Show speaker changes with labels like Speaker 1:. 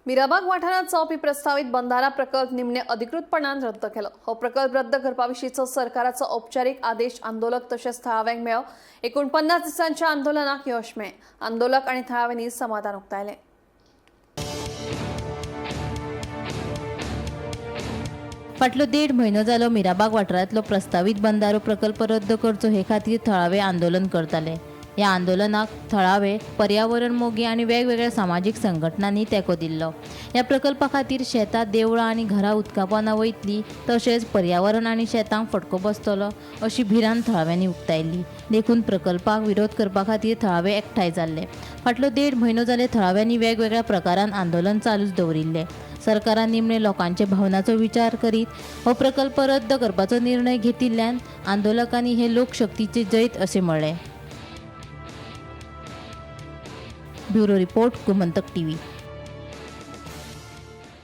Speaker 1: मिराबाग वाठारांत जावपी प्रस्तावीत बंधारा प्रकल्प निमणे अधिकृतपणान रद्द केलो. हो प्रकल्प रद्द करपा विशींचो सरकाराचो औपचारीक आदेश आंदोलक तशेंच थळाव्यांक मेळ्ळो. 49 दिसांच्या आंदोलनाक यश मेळ्ळें. आंदोलक आनी थळाव्यांनी समाधान उक्तायलें.
Speaker 2: फाटलो देड म्हयनो जालो मिराबाग वाठारांतलो प्रस्तावीत बंधारो प्रकल्प रद्द करचो हे खातीर थळावे आंदोलन करताले. ह्या आंदोलनाक थळावे पर्यावरण मोगी आनी वेगवेगळ्या सामाजीक संघटनांनी तेंको दिल्लो. ह्या प्रकल्पा खातीर शेतां, देवळां आनी घरां उदका पोंदा वयतली, तशेंच पर्यावरण आनी शेतांक फटको बसतलो अशी भिरांत थळाव्यांनी उक्तायल्ली. देखून प्रकल्पाक विरोध करपा खातीर थळावे एकठांय जाल्ले. फाटलो देड म्हयनो जाले थळाव्यांनी वेगवेगळ्या प्रकारान आंदोलन चालूच दवरिल्लें. सरकारान निमणे लोकांच्या भावनाचो विचार करीत हो प्रकल्प रद्द करपाचो निर्णय घेतिल्ल्यान आंदोलकांनी हे लोकशक्तीचे जैत अशें म्हळें. Bureau report, Gomantak TV.